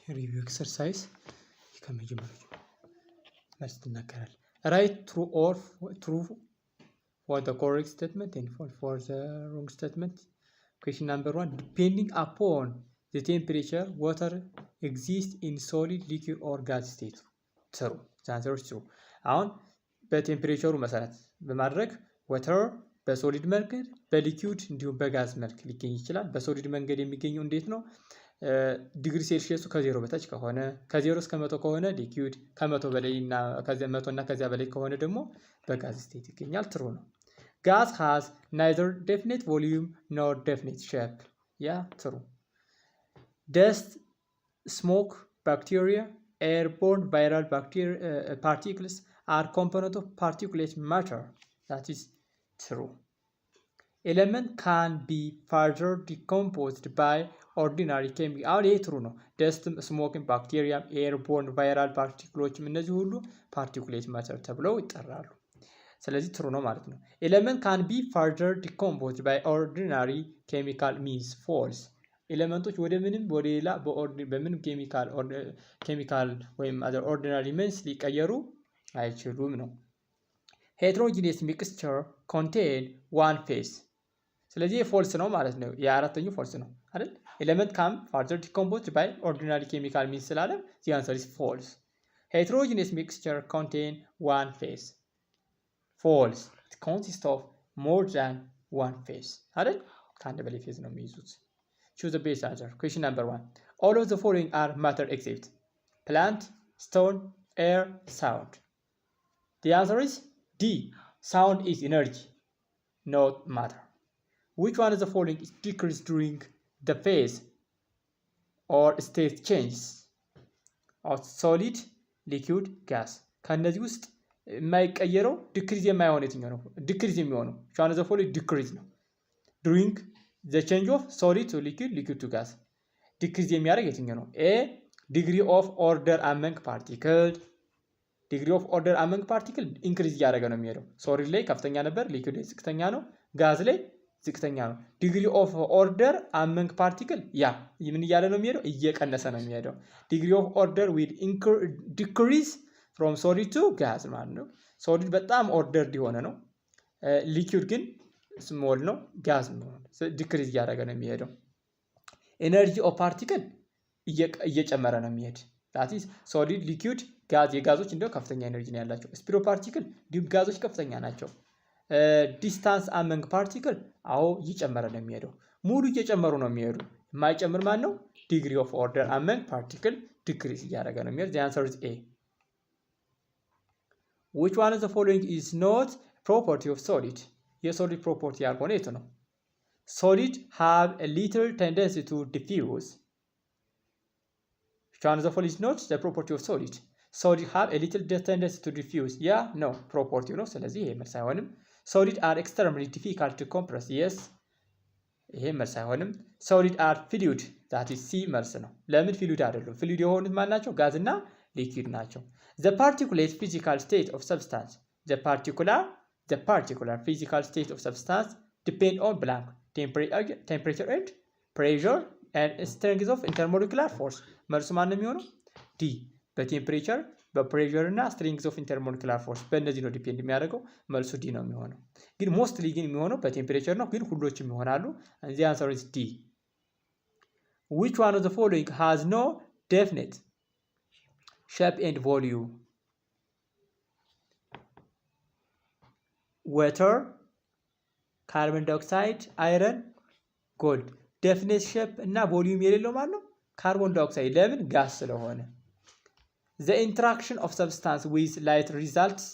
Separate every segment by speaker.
Speaker 1: Review exercise ከመጀመሪያው መልስ ትናገራል። Write true or true for the correct statement and false for the wrong statement. Question number one: depending upon the temperature, water exist in solid, liquid or gas state. True. The answer is true። አሁን በ temperature ሩ መሰረት በማድረግ water በ solid መንገድ፣ በ liquid እንዲሁም በጋዝ መልክ ሊገኝ ይችላል። በ solid መንገድ የሚገኘው እንዴት ነው? ዲግሪ ሴልሺየሱ ከዜሮ በታች ከሆነ፣ ከዜሮ እስከ 100 ከሆነ liquid፣ ከ100 በላይ እና 100 እና ከዚያ በላይ ከሆነ ደግሞ በ gas state ይገኛል። True ነው። Gas has neither definite volume nor definite shape. Yeah, true. Dust, smoke, bacteria, airborne viral particles are component of particulate matter. That is true. Element can be further decomposed by ordinary chemical። አሁን ይሄ true ነው። Dust ም፣ smoke ም፣ ባክቴሪያም፣ airborne viral particle ኦችም እነዚህ ሁሉ particulate matter ተብለው ይጠራሉ። ስለዚህ true ነው ማለት ነው። Element can be further decomposed by ordinary chemical means. False. Element ኦች ወደ ምንም ወደ ሌላ በምንም ኬሚካል ወይም other ordinary means ሊቀየሩ አይችሉም ነው። Heterogeneous mixture contain one phase። ስለዚህ false ነው ማለት ነው። የአራተኛው false ነው አይደል? Element can further decomposed by ordinary chemical means ስላለ the answer is false። Heterogeneous mixture contain one phase. False. Consist of more than one phase አይደል? ከአንድ በላይ phase ነው የሚይዙት። Choose the best answer. Question number one: all of the following are matter except plant, stone, air, sound. The answer is D. Sound is energy, not matter. Which one of the following is decreased during the phase or state changes of solid, liquid, gas? ከእነዚህ ውስጥ የማይቀየረው decrease የማይሆን የትኛው ነው? Decrease የሚሆነው which one of the following decrease ነው during the change of solid to liquid, liquid to gas? Decrease የሚያደርግ የትኛው ነው? A, degree of order among particle. Degree of order among particle increase እያደረገ ነው የሚሄደው። Solid ላይ ከፍተኛ ነበር፣ liquid ላይ ዝቅተኛ ነው፣ ጋዝ ላይ ዝቅተኛ ነው። Degree of order among particle ያ ምን እያለ ነው የሚሄደው? እየቀነሰ ነው የሚሄደው። Degree of order will decrease from solid to gas ማለት ነው። Solid በጣም ordered የሆነ ነው። Liquid ግን small ነው። Gas decrease እያደረገ ነው የሚሄደው። Energy of particle እየጨመረ ነው የሚሄድ። That is solid, liquid, gas። የጋዞች እንዲያው ከፍተኛ energy ነው ያላቸው። Speed of particle እንዲሁም ጋዞች ከፍተኛ ናቸው። Distance among particle አዎ እየጨመረ ነው የሚሄደው። ሙሉ እየጨመሩ ነው የሚሄዱ። የማይጨምር ማን ነው? Degree of order among particle decrease እያደረገ ነው የሚሄድ። The answer is A. Which one of the following is not property of solid? የ solid property ያልሆነ የቱ ነው? Solid have a little tendency to diffuse. Which one of the following is not the property of solid? Solid have a little tendency to diffuse. Yeah, no property ነው። ስለዚህ ይሄ መልስ አይሆንም። Solid are extremely difficult to compress. Yes, ይሄ መልስ አይሆንም። Solid are fluid. That is C መልስ ነው። ለምን fluid አይደሉም? Fluid የሆኑት ማን ናቸው? ጋዝ እና liquid ናቸው። The particulate physical state of substance, the particular physical state of substance depend on blank: temperature and pressure and strength of intermolecular force። መልሱ ማን ነው የሚሆነው? D. በ temperature፣ በ pressure እና strength of intermolecular force በእነዚህ ነው depend የሚያደርገው። መልሱ D ነው የሚሆነው። ግን mostly ግን የሚሆነው በ temperature ነው፣ ግን ሁሎችም ይሆናሉ። The answer is D. Which one of the following has no definite shape and volume? Water, carbon dioxide, iron, gold። Definite shape እና volume የሌለው ማለት ነው carbon dioxide። ለምን? ጋዝ ስለሆነ። The interaction of substance with light results።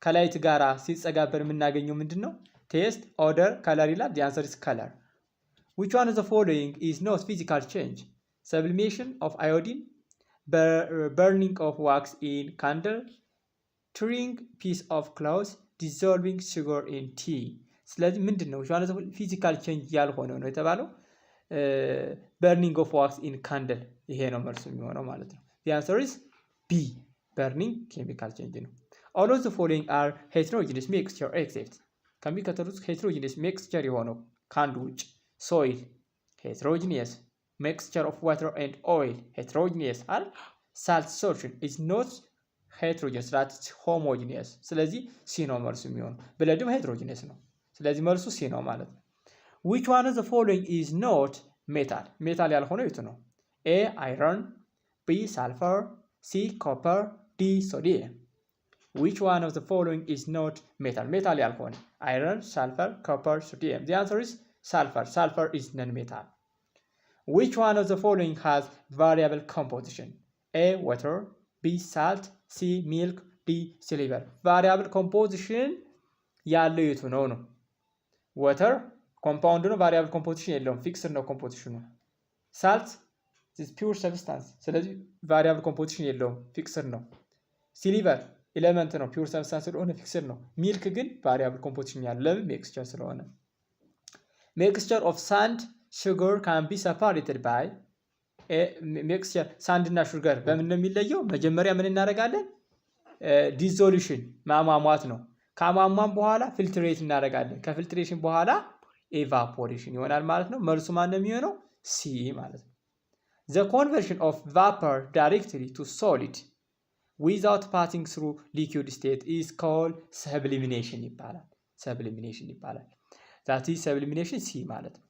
Speaker 1: ከ light ጋራ ሲጸጋበር የምናገኘው ምንድን ነው? Taste፣ odor፣ color ይላል። The answer is color። Which one of the following is not physical change? Sublimation of iodine, burning of wax in candle, tearing piece of cloth, dissolving sugar in tea። ስለዚህ ምንድን ነው physical change ያልሆነው ነው የተባለው? Burning of wax in candle ይሄ ነው መልሱ የሚሆነው ማለት ነው። The answer is B. Burning chemical change ነው። All of the following are heterogeneous mixture except። ከሚከተሉት heterogeneous mixture የሆነው ከአንዱ ውጭ። Soil heterogeneous፣ Mixture of water and oil heterogeneous አይደል? Salt solution is not heterogeneous, that homogeneous። ስለዚህ C ነው መልሱ የሚሆነው። Blood ም heterogeneous ነው። ስለዚህ መልሱ C ነው ማለት ነው። Which one of the following is not metal? Metal ያልሆነው የቱ ነው? A iron፣ B sulfur፣ C copper፣ D sodium። Which one of the following is not metal? Metal ያልሆነ iron፣ sulfur፣ copper፣ sodium። The answer is sulfur። Sulfur is non metal። Which one of the following has variable composition? A water፣ B salt፣ C milk፣ D silver። Variable composition ያለው የቱ ነው ነው? Water compound ነው። Variable composition የለውም። Fixed ነው composition ኑ። Salt pure substance፣ ስለዚህ variable composition የለውም፣ fixed ነው። Silver element ነው፣ pure substance ስለሆነ fixed ነው። Milk ግን variable composition ያለው ለምን? Mixture ስለሆነ። Mixture of sand, sugar can be separated by mixture sand እና sugar በምን ነው የሚለየው? መጀመሪያ ምን እናደርጋለን? Dissolution ማሟሟት ነው። ካሟሟን በኋላ filtrate እናደርጋለን። ከ filtration በኋላ evaporation ይሆናል ማለት ነው። መልሱ ማን ነው የሚሆነው? C ማለት ነው። The conversion of vapor directly to solid without passing through liquid state is called sublimation ይባላል። Sublimation ይባላል። That is sublimation C ማለት ነው።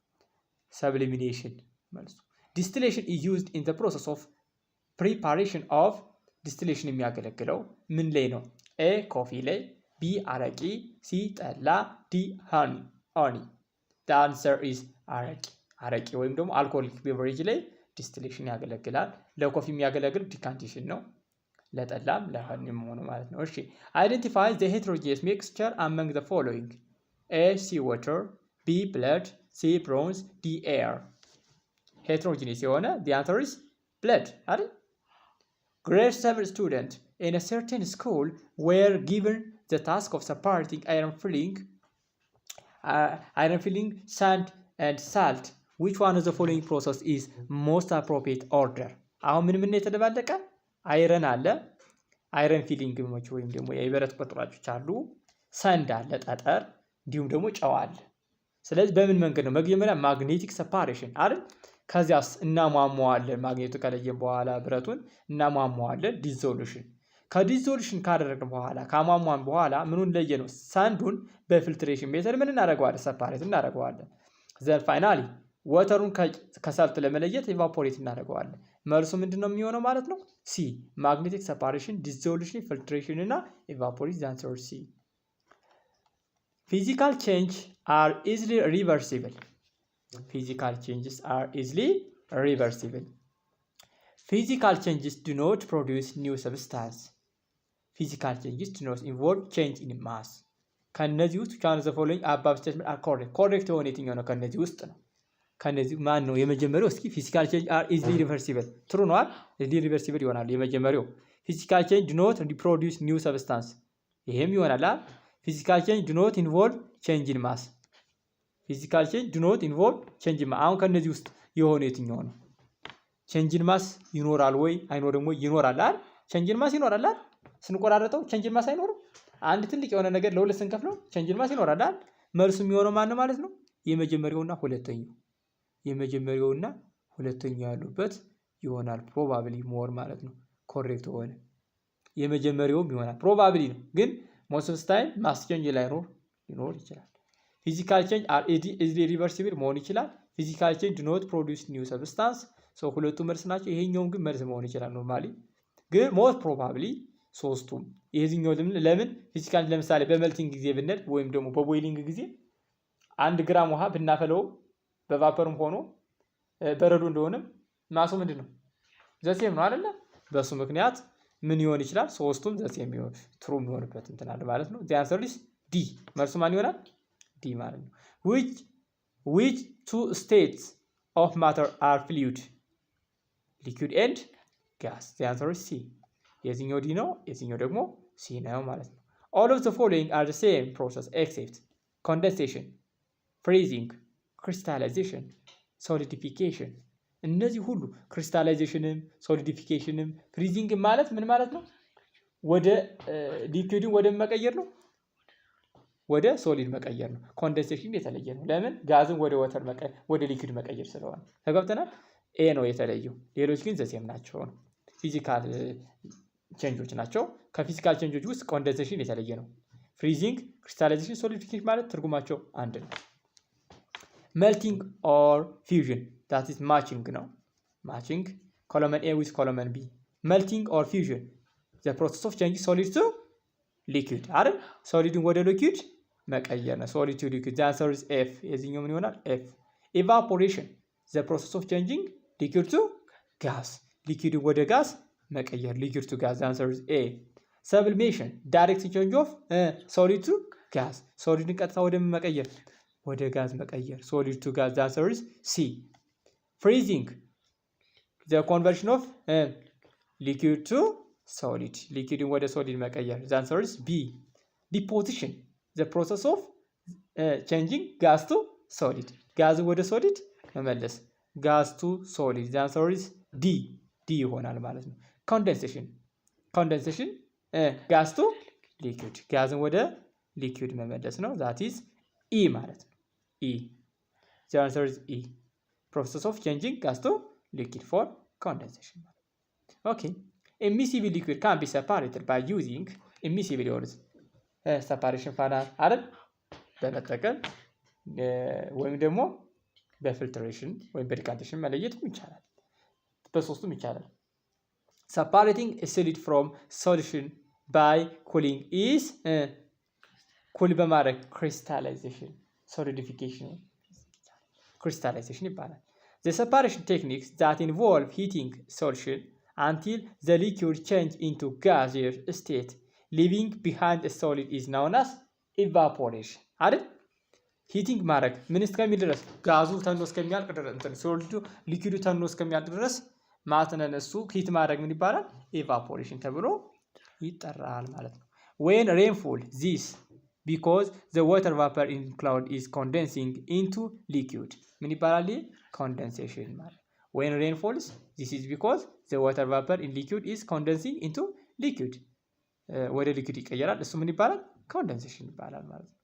Speaker 1: Sublimation መልሱ። Distillation is used in the process of preparation of distillation የሚያገለግለው ምን ላይ ነው? A coffee ላይ፣ B አረቂ፣ C ጠላ፣ D honey። The answer is አረቂ። አረቂ ወይም ደግሞ alcoholic beverage ላይ distillation ያገለግላል። ለ coffee የሚያገለግል decantation ነው። ለጠላም ለ honey ም ሆኖ ማለት ነው። እሺ፣ identify the heterogeneous mixture among the following: A sea water፣ B blood፣ C bronze፣ D air። Heterogeneous የሆነ the answer is blood አይደል? Grade 7 student in a certain school were given the task of separating iron filing, sand and salt. Which one of the following process is most appropriate order? አሁን ምን ምን የተደባለቀ iron አለ፣ iron filing ኦች ወይም ደግሞ የብረት ቁርጥራጮች አሉ፣ sand አለ፣ ጠጠር፣ እንዲሁም ደግሞ ጨው አለ። ስለዚህ በምን መንገድ ነው? መጀመሪያ magnetic separation አይደል? ከዚያስ እናሟሟዋለን። ማግኔቱ ከለየን በኋላ ብረቱን እናሟሟዋለን። Dissolution ከ dissolution ካደረግን በኋላ፣ ካሟሟን በኋላ ምኑን ለየ ነው? Sand ኡን በ filtration method ምን እናደርገዋለን? Separate እናደርገዋለን። Then finally water ኡን ከ salt ለመለየት evaporate እናደርገዋለን። መልሱ ምንድን ነው የሚሆነው ማለት ነው? C magnetic separation፣ dissolution፣ filtration እና evaporate። The answer C። Physical change are easily reversible. Physical changes are easily reversible. Physical changes do not produce new substance. Physical changes do not involve change in mass። ከነዚህ ውስጥ which one the following above statement are correct? Correct የሆነ የትኛው ነው? ከነዚህ ውስጥ ነው። ከነዚህ ማን ነው የመጀመሪያው? እስኪ physical change are easily reversible true ነው አይደል? Easily reversible ይሆናል የመጀመሪያው። Physical change do not produce new substance ይሄም ይሆናል አይደል? Physical change do not involve change in mass. Physical change do not involve change in mass። አሁን ከነዚህ ውስጥ የሆነ የትኛው ነው? Change in mass ይኖራል ወይ አይኖርም ወይ? ይኖራል አይደል? Change in mass ይኖራል አይደል? ስንቆራረጠው change in mass አይኖርም? አንድ ትልቅ የሆነ ነገር ለሁለት ስንከፍለው change in mass ይኖራል አይደል? መልሱ የሚሆነው ማን ነው ማለት ነው? የመጀመሪያውና ሁለተኛው፣ የመጀመሪያውና ሁለተኛው ያሉበት ይሆናል። Probably more ማለት ነው። Correct ሆነ የመጀመሪያውም ይሆናል probably ነው፣ ግን most of time mass change ላይኖር ሊኖር ይችላል። Physical change are easily reversible መሆን ይችላል። Physical change do not produce new substance፣ so ሁለቱ መልስ ናቸው። ይሄኛውም ግን መልስ መሆን ይችላል። Normally ግን more probably ሶስቱም ይሄኛው። ለምን physical ለምሳሌ በ melting ጊዜ ብንል ወይም ደግሞ በ boiling ጊዜ 1 ግራም ውሃ ብናፈለው በ vapor ም ሆኖ በረዶ እንደሆነም mass ኡ ምንድን ነው? The same ነው አይደለ? በሱ ምክንያት ምን ይሆን ይችላል? ሶስቱም the same true የሚሆንበት እንትን አለ ማለት ነው። The answer is D። መልሱ ማን ይሆናል? D ማለት ነው። Which two states of matter are fluid? Liquid and gas። The answer is C። የዚህኛው D ነው፣ የዚህኛው ደግሞ C ነው ማለት ነው። All of the following are the same process except condensation፣ freezing፣ crystallization፣ solidification። እነዚህ ሁሉ crystallization ም solidification ም freezing ማለት ምን ማለት ነው? ወደ liquid ን ወደ መቀየር ነው፣ ወደ solid መቀየር ነው። Condensation የተለየ ነው። ለምን? ጋዝን ወደ water ወደ liquid መቀየር ስለሆነ። ተግባብተናል። A ነው የተለየው፣ ሌሎች ግን the same ናቸው ነው። Physical change ኦች ናቸው። ከ physical change ኦች ውስጥ condensation የተለየ ነው። Freezing፣ crystallization፣ solidification ማለት ትርጉማቸው አንድ ነው። Melting or fusion, that is matching ነው። Matching column A with column B. Melting or fusion, the process of change solid to liquid አይደል? Solid ን ወደ liquid መቀየር ነው። Solid to liquid, the answer is F። የዚህኛው ምን ይሆናል? F። Evaporation, the process of changing liquid to gas፣ liquid ን ወደ ጋዝ መቀየር፣ liquid to gas, the answer is A። Sublimation, direct change of solid to gas፣ solid ን ቀጥታ ወደ መቀየር፣ ወደ ጋዝ መቀየር፣ solid to gas, the answer is C። Freezing, the conversion of liquid to solid፣ liquid ን ወደ solid መቀየር፣ the answer is B። Deposition, the process of changing gas to solid፣ ጋዝን ወደ solid መመለስ፣ gas to solid, the answer is D። D ይሆናል ማለት ነው። Condensation, condensation, gas to liquid፣ ጋዝን ወደ liquid መመለስ ነው። That is E ማለት ነው። E, the answer is E, process of changing gas to liquid for condensation ማለት። Okay, immiscible liquid can be separated by using immiscible የሆኑት separation funnel አይደል በመጠቀም ወይም ደግሞ በ filtration ወይም በ decantation መለየትም ይቻላል። በሶስቱም ይቻላል። Separating solid from solution by cooling is cool በማድረግ crystallization፣ solidification፣ crystallization ይባላል። The separation techniques that involve heating solution until the liquid change into gaseous state, leaving behind a solid, is known as evaporation አይደል? Heating ማድረግ ምን እስከሚል ድረስ? ጋዙ ተኖ እስከሚያልቅ ድረስ፣ እንትን solid ኡ liquid ኡ ተኖ እስከሚያልቅ ድረስ ማትነን፣ እሱ heat ማድረግ ምን ይባላል? Evaporation ተብሎ ይጠራል ማለት ነው። When rainfall, this because the water vapor in cloud is condensing into liquid ምን ይባላል? ይሄ condensation ማለት። When rain falls, this is because the water vapor in liquid is condensing into liquid፣ ወደ liquid ይቀየራል። እሱ ምን ይባላል? Condensation ይባላል ማለት ነው።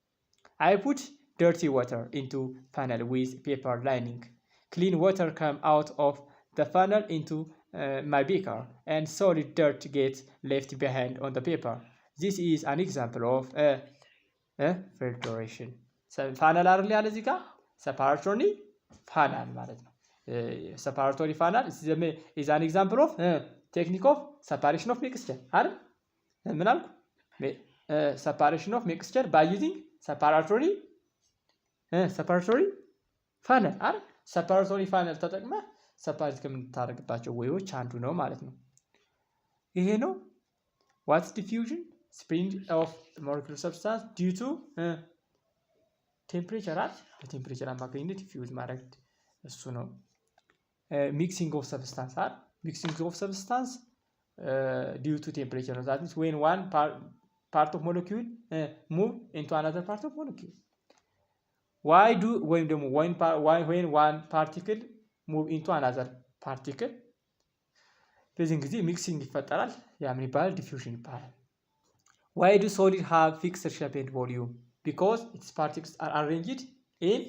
Speaker 1: I put dirty water into funnel with paper lining. Clean water come out of the funnel into my beaker and solid dirt gets left behind on the paper. This is an example of filtration. Funnel አይደል ያለ እዚህ ጋር? Separatory funnel ማለት ነው። Separatory funnel is an example of technique of separation of mixture አይደል? ምን አልኩ? Separation of mixture by using separatory funnel አይደል? Separatory funnel ተጠቅመህ separate ከምታደርግባቸው way ዎች አንዱ ነው ማለት ነው። ይሄ ነው። What's diffusion? Spread of molecular substance due to temperature አይደል? በ temperature አማካኝነት diffuse ማድረግ እሱ ነው። Mixing of substance አይደል? Mixing of substance due to temperature ነው። That means when one part of molecule move into another part of molecule, why do ወይም ደግሞ when one particle move into another particle በዚህን ጊዜ mixing ይፈጠራል። ያ ምን ይባላል? Diffusion ይባላል። Why do solid have fixed shape and volume? Because its particles are arranged in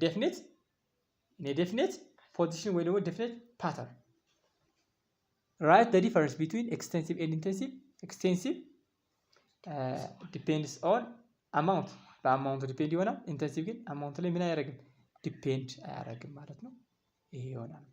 Speaker 1: definite position ወይ ደግሞ definite pattern። Write the difference between extensive and intensive. Extensive depends on amount፣ በ amount ኡ depend ይሆናል። Intensive ግን amount ላይ ምን አያደርግም? Depend አያደርግም ማለት ነው። ይሄ ይሆናል።